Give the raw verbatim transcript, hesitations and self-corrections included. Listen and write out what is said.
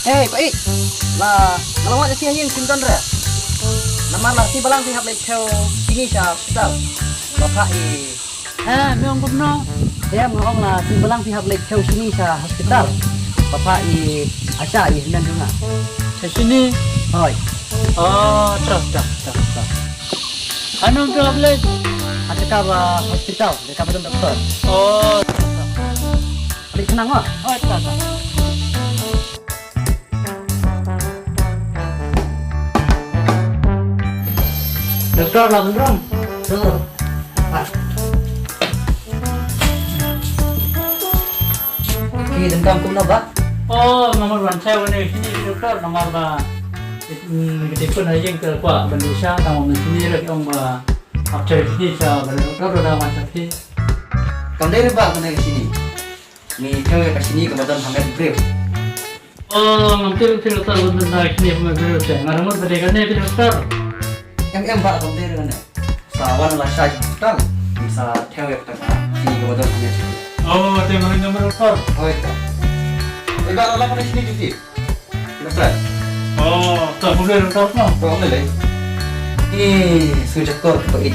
Hei, ko i. La, nga la wan ïa phi ha ïing syndon re. Namar la sngi balang phi hap leit thew shini sha hospital. Ba pha i. Eh, me ong kumno? Em, nga ong la sngi balang phi hap leit thew shini sha hospital. Ba pha i Asha i hynmen jong nga. Sha shini? Hoi. Oh, to, to, to, to. Hano phi hap leit? Ha ka ba hospital, ka ba don doktor. Oh, to, to. Leit khnang mo. Oh, to, to. Doktor, la ban rung. Doktor. Ah. Ki donkam kumno bah? Oh, namar ban check wan ïa shini doktor, namar ba, mm, ki typhoon ha ïing ki kwah ban ïa sha, tang wan shini ruh ki ong ba hap check shini sha ba doktor ruh da wan check shini. Kam dei ruh bah kane ka shini. Ngi thew ïa ka shini kaba don ha met briew. Oh, ngam tip phi doktor ba don ha shini ha met briew te. Nga ruh mut ba dei kane phi doktor. Em em bah, kam dei ruh kane. Sa wan la shah hospital. Ngi sa thew ïa ka shini kaba don ha met briew. Oh, te nga ruh ngam doktor. Hoi to. Ei bah, la kane shini juti. Doktor. Oh, to, khublei doktor, no? To, khublei. Eh, su doktor, to, eh.